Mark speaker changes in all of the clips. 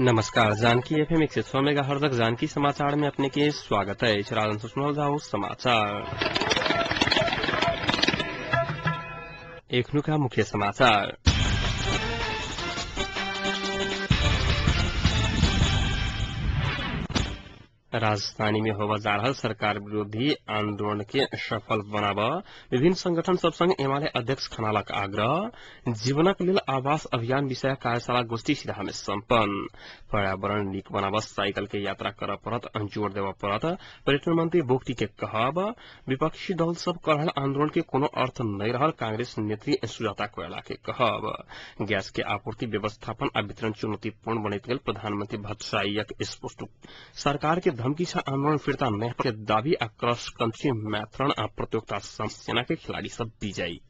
Speaker 1: नमस्कार, Janaki FM 106 megahertz Janaki समाचार में अपने के स्वागत है। राजन सुनल जाओ समाचार। एखनुका मुख्य समाचार। राजधानी में होबय जा रहल सरकार विरोधी आंदोलन के सफल बनाब विभिन्न संगठन सब संग एमाले अध्यक्ष खनालक आग्रह। जीवनक लेल आवास अभियान विषय कार्यशाला गोष्ठी सिराहा में सम्पन्न। पर्यावरण नीक बनाब साइकिल के यात्रा करऽ पड़त, जोर देबऽ पड़त, पर्यटन मंत्री बोगटी के कहब। विपक्षी दल सब कर रहल आंदोलन के कोनो अर्थ नहीं रहल कांग्रेस नेत्री सुजाता कोइराला के कहब। गैस के आपूर्ति व्यवस्थापन आ वितरण चुनौतीपूर्ण बनैत गेल प्रधानमंत्री भट्टराईक स्पष्ट। सरकार के धमकी से आंदोलन फिर्ता नहीं के दावी आ क्रॉस कंट्री मैराथन आ प्रतियोगिता सेना के खिलाड़ी सब विजयी।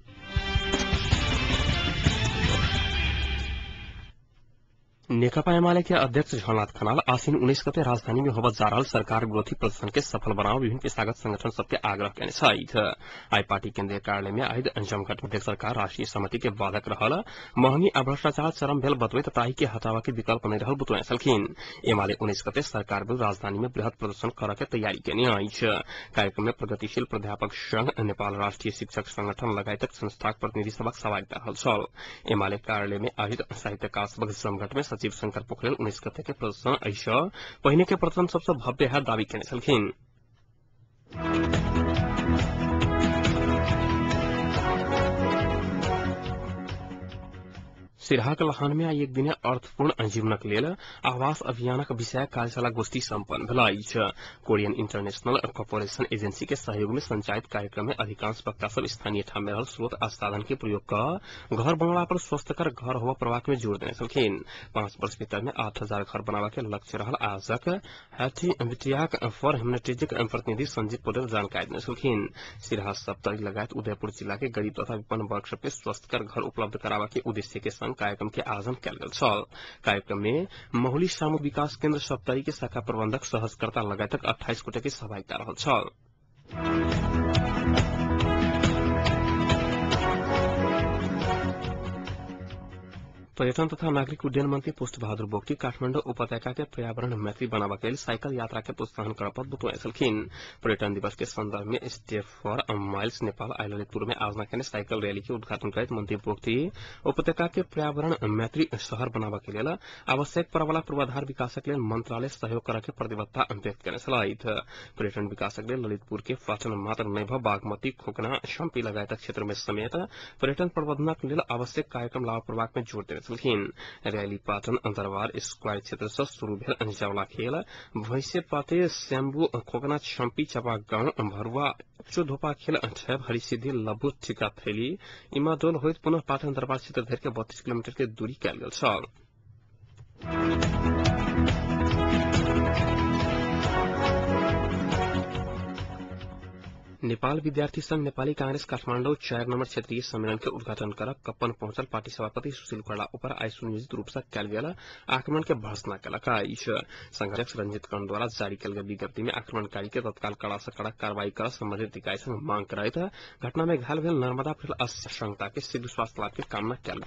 Speaker 1: नेकपा एमाले के अध्यक्ष झलनाथ खनाल आसिन 19 गते राजधानी में होबय जा रहल सरकार विरोधी प्रदर्शन के सफल बनाव विभिन्न पेशागत संगठन सबके आग्रह केने छथि। आइ पार्टी केन्द्रीय कार्यालय में आयोजित जमघट में सरकार राष्ट्रीय सहमति के बाधक रहल महंगी आ भ्रष्टाचार चरम भेल बतबैत ताहि के हटावा के विकल्प नहीं रहल बतौने छलखिन। एमाले 19 गते सरकार विरुद्ध राजधानी में बृहत प्रदर्शन करऽ के तैयारी केने अछि। कार्यक्रम में प्रगतिशील प्राध्यापक संघ, नेपाल राष्ट्रीय शिक्षक संगठन लगायतक संस्थाक प्रतिनिधि सभक सहभागिता रहल छल। एमाले कार्यालय में आयोजित साहित्यकार सभक जमघट में सचिव शंकर पोखरेल 19 गते के प्रदर्शन ऐसा पहिने के प्रदर्शन सबसे भव्य है दावी केने छलखिन। सिराहाक लहान में आई एक दिन अर्थपूर्ण जीवनक लेल आवास अभियानक विषय कार्यशाला गोष्ठी सम्पन्न भेल अछि। कोरियन इंटरनेशनल कॉर्पोरेशन एजेंसी के सहयोग में संचालित कार्यक्रम में अधिकांश वक्ता सब स्थानीय ठाम में रहल स्रोत आ साधन के प्रयोग क घर बनला पर स्वस्थकर घर होबय पड़बाक में जोर देने छलखिन। 5 वर्ष भीतर में 8000 घर बनाबा के लक्ष्य रहल आयोजक हैबिटेट फॉर ह्यूमैनिटीज प्रतिनिधि संजीव पौडेल जानकारी देने छलखिन। सिराहा, सप्तरी लगायत उदयपुर जिला के गरीब तथा विपन्न वर्ग सबके स्वस्थकर घर उपलब्ध कराबा के उद्देश्य के संग कार्यक्रम के आयोजन कयल गेल छल। कार्यक्रम में महुली सामूहिक विकास केन्द्र सप्तरी के शाखा प्रबंधक सहजकर्ता लगायतक 28 गोटे के सहभागिता रहल छल। पर्यटन तथा नागरिक उड्डयन मंत्री पुष्प बहादुर बोगटी काठमाडौँ उपत्यका के पर्यावरण मैत्री बनाबऽ के लेल साइकिल यात्रा के प्रोत्साहन करऽ पर बतौने छलखिन। पर्यटन दिवस के संदर्भ में स्टेप फॉर माइल्स नेपाल आइ ललितपुर में आयोजना केने साइकिल रैली के उद्घाटन करैत मंत्री बोगटी उपत्यका के पर्यावरण मैत्री शहर बनाबऽ के लेल आवश्यक पड़वला पूर्वाधार विकासक लेल मंत्रालय सहयोग करऽ के प्रतिबद्धता व्यक्त केने छलथि। पर्यटन विकासक लेल ललितपुर के पाटन मात्र नहि भऽ बागमती, खोकना, सम्पी लगायतक क्षेत्र में समेत पर्यटन प्रबंधनक लेल आवश्यक कार्यक्रम लाबऽ पड़बाक में जोर देने छलखिन। रैली पाटन दरबार स्क्वायर क्षेत्र से शुरू भेल जावला खेल भैंसे पाते, स्याम्बू, खोकना, छम्पी, चपा गांव, भरुआ, चोधोपा खेल, ठैब, हरिसिद्धि, लब्बू, ठिका थैली, इमाडोल होइत पुनः पाटन दरबार क्षेत्र धरि के 32 किलोमीटर के दूरी कयल गेल छल। नेपाल विद्यार्थी संघ नेपाली कांग्रेस काठमाडौँ 4 नम्बर क्षेत्रीय सम्मेलन के उद्घाटन कर कप्पन पहुंचल पार्टी सभापति सुशील कोइराला ऊपर आइ सुनियोजित रूप से कयल गेल आक्रमण के भर्त्सना केलक अछि। संघ अध्यक्ष रंजित कर्ण द्वारा जारी कयल गेल विज्ञप्ति में आक्रमणकारी के तत्काल कड़ा से कड़ा कार्रवाई कर संबंधित इकाई संग मांग करैत घटना में घायल भेल नर्मदा भेल आशंका के शीघ्र स्वास्थ्य लाभ के कामना कयल।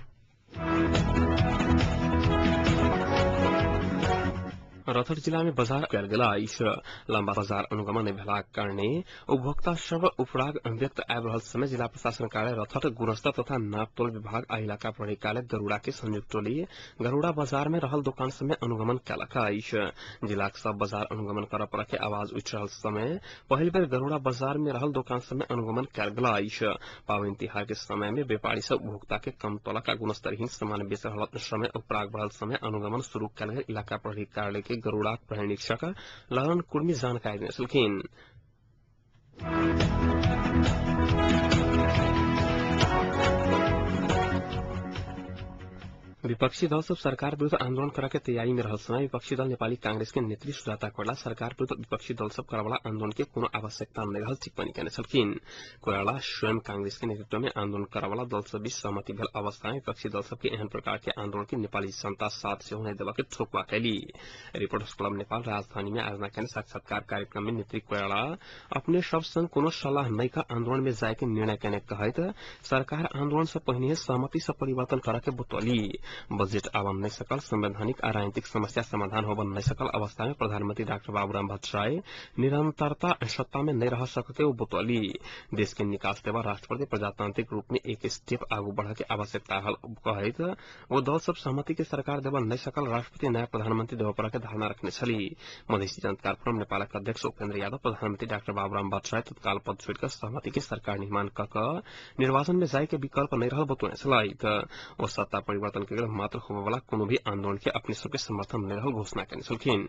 Speaker 1: रौतहट जिला में बाजार कयल गेल अछि। लम्बा बाजार अनुगमन नहि भेलाक कारणे उपभोक्ता सब उपराग व्यक्त आबि रहल समय जिला प्रशासन कार्यालय रौतहट गुणस्तर तथा नापतोल विभाग आ इलाका प्रहरी कार्यालय गरुड़ा के संयुक्त टोली गरुड़ा बाजार में रहल दुकान सब में अनुगमन कयलक अछि। जिलाक सब बाजार अनुगमन करऽ पड़ऽ के आवाज उठि रहल समय पहिल बेर गरुड़ा बाजार में रहल दुकान सब में अनुगमन कयल गेल अछि। पावनि तिहार के समय में व्यापारी सब उपभोक्ता के कम तोलक आ गुणस्तरहीन सामान बेच रहल समय उपराग बढ़ल समय अनुगमन शुरू कयल गेल इलाका प्रहरी कार्यालय के गरुड़ा प्रहरी निरीक्षक ललन कुर्मी जानकारी देने छलखिन। विपक्षी दल सब सरकार विरुद्ध आंदोलन करऽ के तैयारी में रहल समय विपक्षी दल नेपाली कांग्रेस के नेत्री सुजाता कोइराला सरकार विरुद्ध विपक्षी दल सब करवाला आंदोलन के कोनो आवश्यकता नहीं रहल टिप्पणी केने छलखिन। कोइराला स्वयं कांग्रेस के नेतृत्व में आंदोलन करवाला दल सब बीच सहमति भेल अवस्था में विपक्षी दल सब के एहन प्रकार के आंदोलन के नेपाली जनता साथ सेहो नहि देबऽ के ठोकवा कैली। रिपोर्टर्स क्लब नेपाल राजधानी में आयोजना केने साक्षात्कार कार्यक्रम में नेत्री कोइराला अपने सब संग कोनो सलाह नहि क आंदोलन में जाय के निर्णय केने कहैत सरकार आंदोलन से पहिने सहमति से परिवर्तन करऽ के बतौली। बजेट आवन नहीं सकल संवैधानिक आ राजनीतिक समस्या समाधान होबन नहीं सकल अवस्था में प्रधानमंत्री डाक्टर बाबूराम भट्टराई निरंतरता सत्ता में नहीं रह सकके वो बतौली। देश के निकास देवा राष्ट्रपति प्रजातांत्रिक रूप में एक स्टेप आगू बढ़ के आवश्यकता हल कहैत वो दल सब सहमति के सरकार देवा नहीं सकल राष्ट्रपति नया प्रधानमंत्री देवा पर के धारणा रखने छली। मधेसी जनता फोरम नेपालक अध्यक्ष उपेन्द्र यादव प्रधानमंत्री डाक्टर बाबूराम भट्टराई तत्काल पद छोड़कर सहमति के सरकार निर्माण क निर्वाचन में जाय के विकल्प नहीं रहल बतौने छलथि। ओ सत्ता परिवर्तन के लेल मात्र होबयवला कोनो भी आंदोलन के अपने सबके समर्थन नहीं रहल घोषणा केने छलखिन।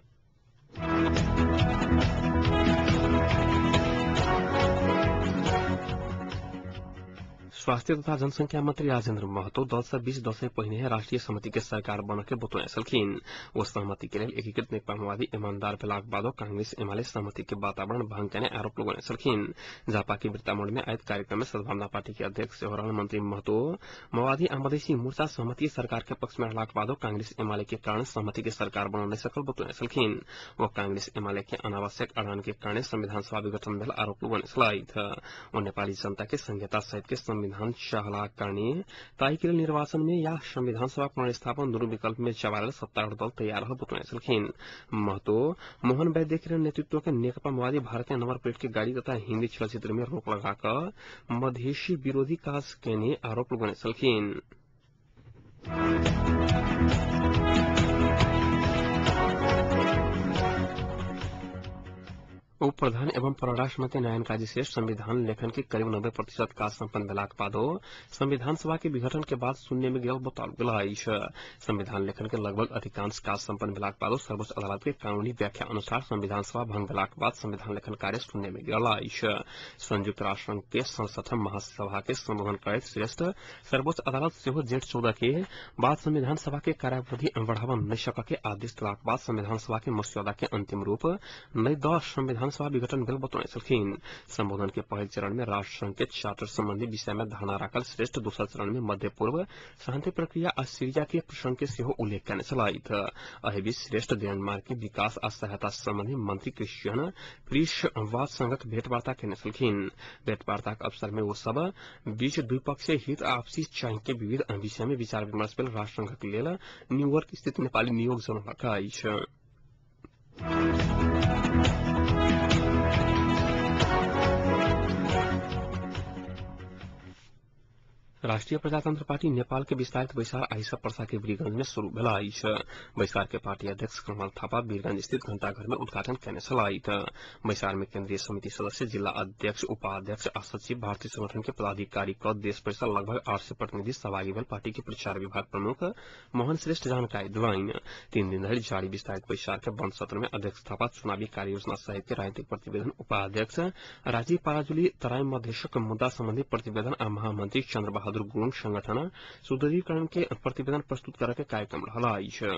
Speaker 1: स्वास्थ्य तथा जनसंख्या मंत्री राजेन्द्र महतो दल सब बीच दशैं पहिने राष्ट्रीय सहमति के सरकार बन के बतौने छलखिन। ओ सहमति के लेल एकीकृत नेकपा माओवादी ईमानदार भेलाक बादो कांग्रेस एमाले सहमति के वातावरण भंग केने आरोप लगौने छलखिन। झापा के वृत्तामोड़ में आयोजित कार्यक्रम में सद्भावना पार्टी के अध्यक्ष सेहो रहल मंत्री महतो माओवादी आ मधेसी मोर्चा सहमति सरकार के पक्ष में रहलाक बादो कांग्रेस एमाले के कारण सहमति के सरकार बन नहीं सकल बतौने छलखिन। ओ कांग्रेस एमाले के अनावश्यक अड़ान के कारण संविधान सभा विघटन भेल आरोप लगौने छलथि। ओ नेपाली जनता के संघीयता सहित के संविधान चाहला कारणे ताहि के लेल निर्वाचन में या संविधान सभा पुनर्स्थापन दुनू विकल्प में जवाब सत्तारूढ़ दल तैयार रहल बतौने छलखिन। महतो मोहन वैद्य के नेतृत्व के नेकपा माओवादी भारतीय नंबर प्लेट के गाड़ी तथा हिन्दी चलचित्र में रोक लगाकर मधेसी विरोधी काज केने आरोप लगौने छलखिन। उप प्रधान एवं परराष्ट्र मंत्री नारायण काजी श्रेष्ठ संविधान लेखन के करीब 90% काज सम्पन्न भेलाक बादो संविधान सभा के विघटन के बाद शून्य में गेल बताओल गेल अछि। संविधान लेखन के लगभग अधिकांश काज सम्पन्न भेलाक बादो सर्वोच्च अदालत के कानूनी व्याख्या अनुसार संविधान सभा भंग भेलाक बाद संविधान लेखन कार्य शून्य में गेल अछि। संयुक्त राष्ट्र संघ के 67 महासभा के संबोधन करैत श्रेष्ठ सर्वोच्च अदालत सेहो जेठ 14 के बाद संविधान सभा के कार्यावधि बढ़ावा नहि सकऽ के आदेश देलाक बाद संविधान सभा के मस्यौदा के अंतिम रूप नहि दऽ संविधान सभा विघटन भेल बतौने छलखिन। संबोधन के पहिल चरण में राष्ट्र संघ के चार्टर संबंधी विषय में धारणा राखल श्रेष्ठ दोसर चरण में मध्य पूर्व शांति प्रक्रिया आ सीरिया के प्रसंग के सेहो उल्लेख केने छलथि। एहि बीच श्रेष्ठ डेनमार्क के विकास आ सहायता संबंधी मंत्री क्रिश्चियन प्रिस संगक भेंटवार्ता केने छलखिन। भेंटवार्ताक अवसर में ओ सब बीच द्विपक्षीय हित आ आपसी चाह के विविध विषय में विचार विमर्श भेल राष्ट्र संघक लेल न्यूयॉर्क स्थित नेपाली नियोग जनौलक अछि। राष्ट्रीय प्रजातंत्र पार्टी नेपाल के विस्तारित बैसार आइ सँ पर्सा के वीरगंज में शुरू भेल अछि। बैसार के पार्टी अध्यक्ष कमल थापा वीरगंज स्थित घंटाघर में उद्घाटन केने छलथि। बैसार में केंद्रीय समिति सदस्य, जिला अध्यक्ष, उपाध्यक्ष आ सचिव, भारतीय संगठन के पदाधिकारी क देश परिसर लगभग 800 प्रतिनिधि सहभागी भेल पार्टी के प्रचार विभाग प्रमुख मोहन श्रेष्ठ जानकारी देलनि। 3 दिन धरि जारी विस्तारित बैसार के बंद सत्र में अध्यक्ष थापा चुनावी कार्य योजना सहित के राजनीतिक प्रतिवेदन, उपाध्यक्ष राजीव पराजुली तराई मधेशक मुद्दा संबंधी प्रतिवेदन आ महामंत्री चंद्र बहादुर गुरुङ संगठन सुदृढ़ीकरण के प्रतिवेदन प्रस्तुत करऽ के कार्यक्रम रहल अछि।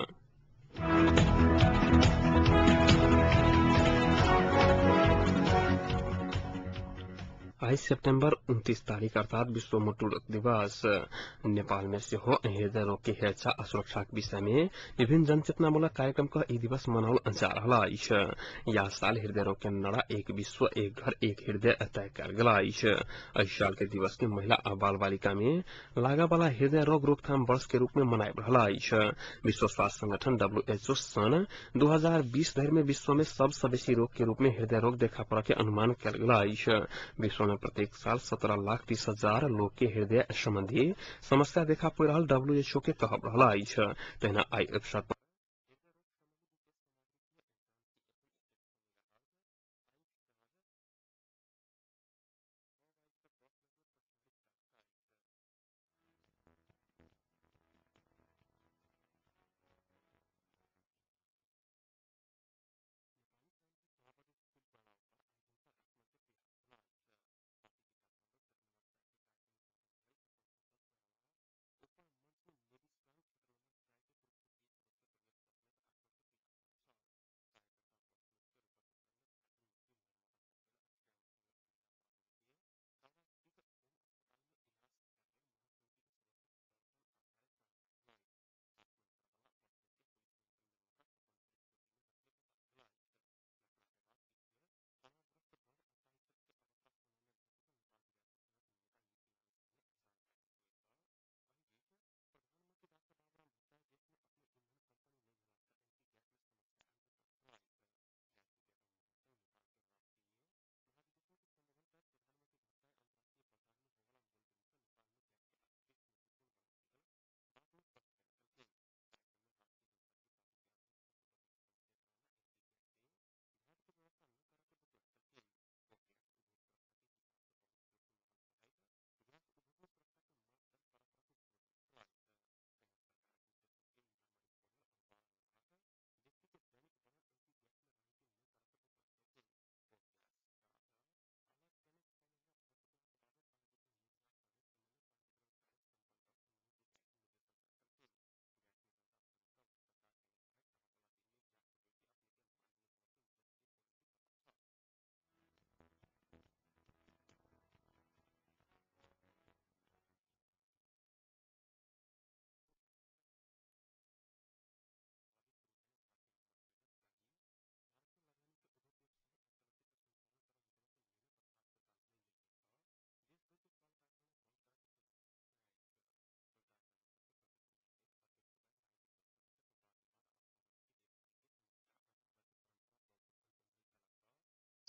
Speaker 1: आई सेप्टेम्बर 29 तारीख अर्थात विश्व मुटु रोग दिवस। नेपाल में सेहो हृदय रोग के हेरचाह आ सुरक्षाक विषय में विभिन्न जनचेतनामूलक कार्यक्रम क ई दिवस मनाओल जा रहल अछि। यह साल हृदय रोग के नारा एक विश्व एक घर एक हृदय तय कयल गेल अछि। एहि साल के दिवस के महिला आ बाल बालिका में लागऽ वाला हृदय रोग रोकथाम वर्ष के रूप में मनाबि रहल अछि। विश्व स्वास्थ्य संगठन WHO सन 2020 धरि में विश्व में सबसँ बेसी रोग के रूप में हृदय रोग देखा पड़ऽ के अनुमान कयल गेल अछि। विश्व में प्रत्येक साल 17,30,000 लोग के हृदय संबंधी समस्या देखा पड़ि रहल WHO के कहब रहल अछि। तहिना आई अवसर पर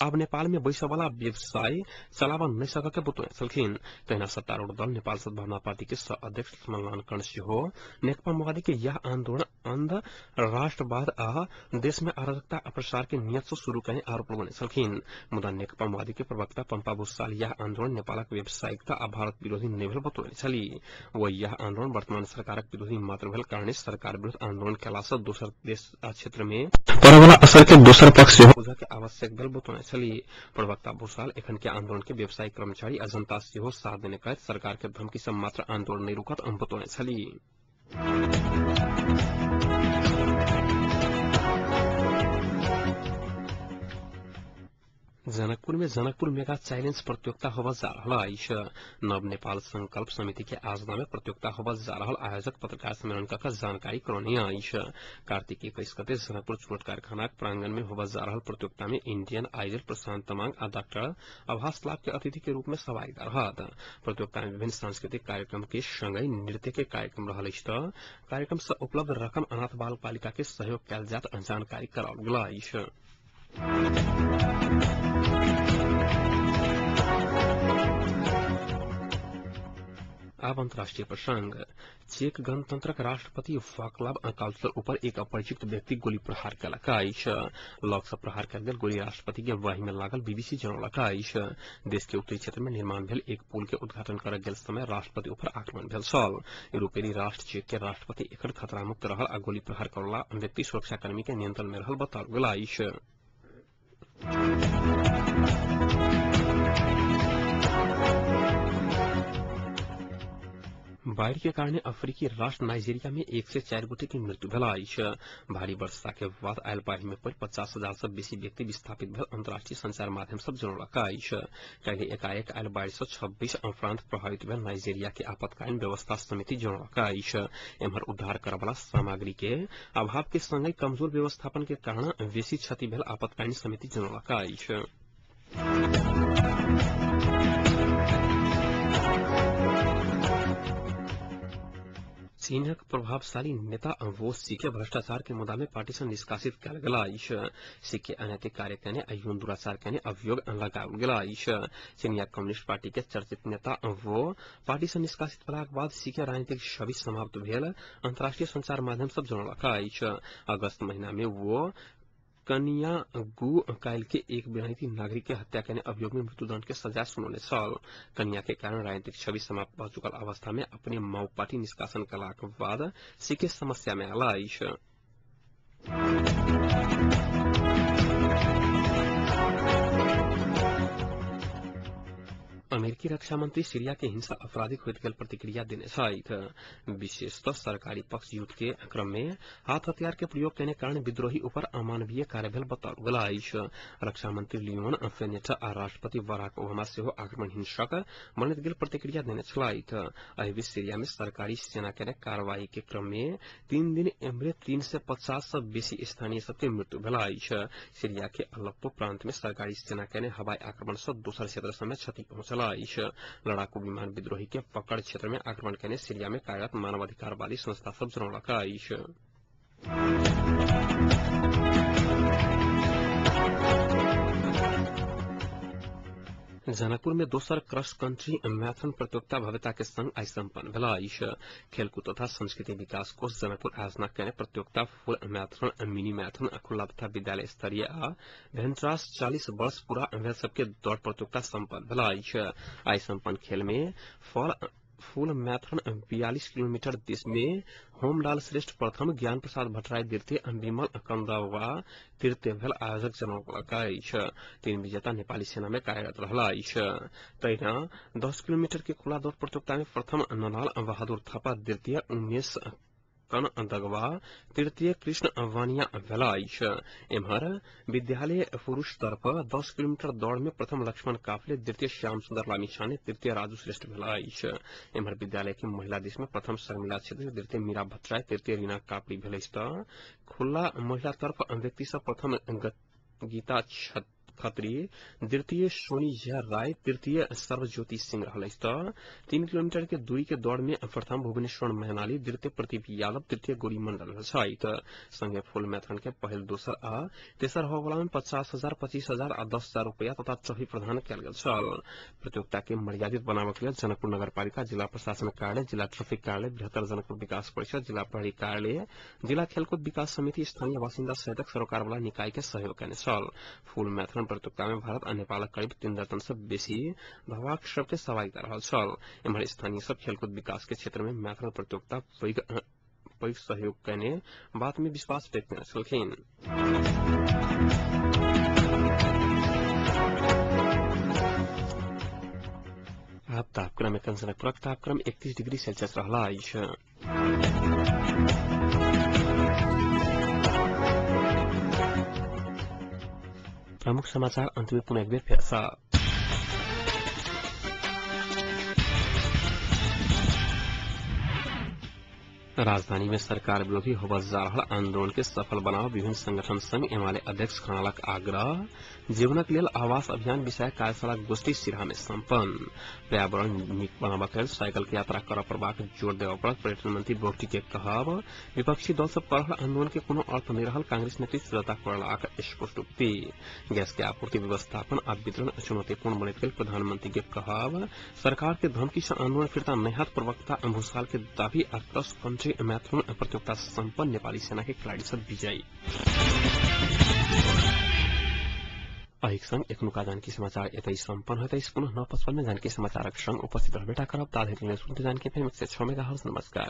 Speaker 1: आब नेपाल में बैसय वाला व्यवसाय चलाबऽ नहि सकऽ के बतौने छलखिन। तहिना सत्तारूढ़ दल नेपाल सद्भावना पार्टी के सह अध्यक्ष लक्ष्मण लाल कर्ण सेहो नेकपा माओवादी के यह आंदोलन अंध राष्ट्रवाद आ देश में अराजकता आ प्रसार के नियत से शुरू करने आरोप लगौने छलखिन। मुदा नेकपा माओवादी के प्रवक्ता पंपा भूषाल यह आंदोलन नेपालक व्यावसायिकता आ भारत विरोधी नहि भेल बतौने छली। वो यह आंदोलन वर्तमान सरकारक विरोधी मात्र भेल कारणे सरकार विरुद्ध आंदोलन केला से दोसर देश आ क्षेत्र में पड़य वाला असर के दोसर पक्ष सेहो बुझऽ के आवश्यक भेल बतौने छली। प्रवक्ता भूषाल एखन के आंदोलन के व्यवसायी कर्मचारी आ जनता सेहो साथ देने कहैत सरकार के धमकी से मात्र आंदोलन नहि रुकत बतौने छली। जनकपुर में जनकपुर मेगा चैलेंज प्रतियोगिता होबय जा रहल अछि। नव नेपाल संकल्प समिति के आयोजना में प्रतियोगिता होबय जा रहल आयोजक पत्रकार सम्मेलन क जानकारी करौने अछि। कार्तिक 21 गते जनकपुर चुरोट कारखानाक प्रांगण में होबय जा रहल प्रतियोगिता में इंडियन आइडल प्रशांत तमांग आ डॉक्टर आभास लाभ के अतिथि के रूप में सहभागिता रहत। प्रतियोगिता में विभिन्न सांस्कृतिक कार्यक्रम के संगहि नृत्य के कार्यक्रम रहल अछि त कार्यक्रम से उपलब्ध रकम अनाथ बाल बालिका के सहयोग कयल जायत जानकारी कराओल गेल अछि। आब अंतर्राष्ट्रीय प्रसंग। चेक गणतंत्रक राष्ट्रपति वाक्लाव काउचलर ऊपर एक अपरिचित व्यक्ति गोली प्रहार केलक अछि। लग से प्रहार कयल गेल गोली राष्ट्रपति के बाहि में लागल बीबीसी जनौलक अछि। देश के उत्तरी क्षेत्र में निर्माण भेल एक पुल के उद्घाटन करय गेल समय राष्ट्रपति ऊपर आक्रमण भेल छल। यूरोपीय राष्ट्र चेक के राष्ट्रपति एखन खतरा मुक्त रहल आ गोली प्रहार करला व्यक्ति सुरक्षाकर्मी के नियंत्रण में रहल बताओल गेल अछि। बाढ़ के कारण अफ्रीकी राष्ट्र नाइजीरिया में 1 से 4 गोटे के मृत्यु भेल अछि। भारी वर्षा के बाद आयल बाढ़ में पड़ि 50,000 से बेसी व्यक्ति विस्थापित भेल अंतर्राष्ट्रीय संचार माध्यम सब जनौलक अछि। काल्हि एकाएक आयल बाढ़ से 26 प्रांत प्रभावित भेल नाइजीरिया के आपातकालीन व्यवस्था समिति जनौलक अछि। एम्हर उद्धार करय वाला सामग्री के अभाव के संगहि कमजोर व्यवस्थापन के कारण बेसी क्षति भेल आपातकालीन समिति जनौलक अछि। चीनक प्रभावशाली नेता वो सी के भ्रष्टाचार के मुद्दा में पार्टी से निष्कासित कयल गेल अछि। सी के अनैतिक कार्य केने आ यौन दुराचार केने अभियोग लगाओल गेल अछि। चीनिया कम्युनिस्ट पार्टी के चर्चित नेता वो पार्टी से निष्कासित भेलाक बाद सी के राजनीतिक छवि समाप्त भेल अंतर्राष्ट्रीय संचार माध्यम सब जनौलक अछि। अगस्त महीना में वो कनिया गु कायल के एक बेरायती नागरिक के हत्या केने अभियोग में मृत्युदंड के सजा सुनौने छल। कनिया के कारण राजनीतिक छवि समाप्त भ चुकल अवस्था में अपने माओ पार्टी निष्कासन कलाक बाद सी के समस्या में आयल अछि। अमेरिकी रक्षा मंत्री सीरिया के हिंसा आपराधिक होइत गेल प्रतिक्रिया देने छथि। विशेषतः सरकारी पक्ष युद्ध के क्रम में हाथ हथियार के प्रयोग केने कारण विद्रोही ऊपर अमानवीय कार्य भेल बताओल गेल अछि। रक्षा मंत्री लियोन फेनेटा आ राष्ट्रपति बराक ओबामा सेहो आक्रमण हिंसक बनैत गेल प्रतिक्रिया देने छलथि। एहि बीच सीरिया में सरकारी सेना केने कार्रवाई के क्रम में 3 दिन एम्हरे 350 से बेसी स्थानीय सबके मृत्यु भेल अछि। सीरिया के अलेप्पो प्रांत में सरकारी सेना केने हवाई आक्रमण से दोसर क्षेत्र सब में क्षति पहुंचल अछि। लड़ाकू विमान विद्रोही के पकड़ क्षेत्र में आक्रमण केने सीरिया में कार्यरत मानवाधिकारवादी संस्था सब जनौलक अछि। जनकपुर में दोसर क्रॉस कंट्री मैराथन प्रतियोगिता भव्यता के संग आइ सम्पन्न भेल अछि। खेलकूद तथा संस्कृति विकास कोष जनकपुर आयोजना केने प्रतियोगिता फुल मैराथन, मिनी मैराथन, खुला तथा विद्यालय स्तरीय आ भेंट्रास 40 वर्ष पूरा भेल सबके दौड़ प्रतियोगिता सम्पन्न भेल अछि। आइ सम्पन्न खेल में फुल मैराथन 42 किलोमीटर देश में होमलाल श्रेष्ठ प्रथम, ज्ञान प्रसाद भट्टराई द्वितीय, विमल कंदावा तृतीय भेल आयोजक जनौलक अछि। 3 विजेता नेपाली सेना में कार्यरत रहल अछि। तहिना 10 किलोमीटर के खुला दौड़ प्रतियोगिता में प्रथम ननाल बहादुर थापा, द्वितीय उमेश कन दगवा, तृतीय कृष्ण वानिया भेल अछि। एम्हर विद्यालय पुरूष तर्फ 10 किलोमीटर दौड़ में प्रथम लक्ष्मण काफले, द्वितीय श्याम सुन्दर लामिछाने, तृतीय राजू श्रेष्ठ भेल अछि। एम्हर विद्यालय के महिला दिस में प्रथम शर्मिला छेत्री, द्वितीय मीरा भट्टराई, तृतीय रीना कापड़ी भेल अछि त खुला महिला तर्फ व्यक्ति सब प्रथम गीता खत्री, द्वितीय सोनी राय, तृतीय सर्वज्योति सिंह रहल अछि। त 3 किलोमीटर के दूरी के दौड़ में प्रथम भुवनेश्वर महनाली, द्वितीय प्रदीप यादव, तृतीय गोरी मंडल छथि। संगे फुल मैराथन के पहिल, दोसर आ तेसर होबला में 50,000, 25,000 आ 10,000 रुपया तथा ट्रॉफी प्रदान कयल गेल छल। प्रतियोगिता के मर्यादित बनाबक लेल जनकपुर नगरपालिका, जिला प्रशासन कार्यालय, जिला ट्रैफिक कार्यालय, बृहत्तर जनकपुर विकास परिषद, जिला प्रहरी कार्यालय, जिला खेलकूद विकास समिति, स्थानीय बासिन्दा सहितक सरोकारवाला निकाय के सहयोग कयने छल। फुल मैराथन प्रतियोगिता में भारत आ नेपालक करीब 3 दर्जन से बेसी धावक सबके सहभागिता रहल छल। एम्हर स्थानीय सब खेलकूद विकास के क्षेत्र में मैराथन प्रतियोगिता पैघ सहयोग कयने बात में विश्वास व्यक्त कयने छलखिन। आब तापक्रम एखन जनकपुरक तापक्रम 31 डिग्री सेल्सियस रहला अछि। प्रमुख समाचार अंत में पुनः एक बेर फेर सँ। राजधानी में सरकार विरोधी होबय जा रहल आंदोलन के सफल बनाव विभिन्न संगठन संग एमाले अध्यक्ष खनालक आग्रह। जीवनक लेल आवास अभियान विषय कार्यशाला गोष्ठी सिरहा में सम्पन्न। पर्यावरण नीक बनाबक लेल साइकिल के यात्रा करय पड़बाक जोर देबय पड़त पर्यटन मंत्री बोगटी के कहब। विपक्षी दल सब कर रहल आंदोलन के कोनो अर्थ नहि रहल कांग्रेस नेत्री सुजाता कोइरालाक स्पष्टोक्ति। गैस के आपूर्ति व्यवस्थापन आ वितरण चुनौतीपूर्ण बनैत गेल प्रधानमंत्री के कहब। सरकार के धमकी से आंदोलन फिर्ता नहि हैत प्रवक्ता भूषाल के दावी आ क्रॉस कंट्री मैराथन प्रतियोगिता सम्पन्न नेपाली सेना के खिलाड़ी सब विजयी। एहिक संग एखनुका जानकी समाचार एतै सम्पन्न होइत अछि। पुनः 9:55 में जानकी समाचारक संग उपस्थित रहबेटा करब। ताधरि सुनते जानकी FM 106 megahertz. नमस्कार।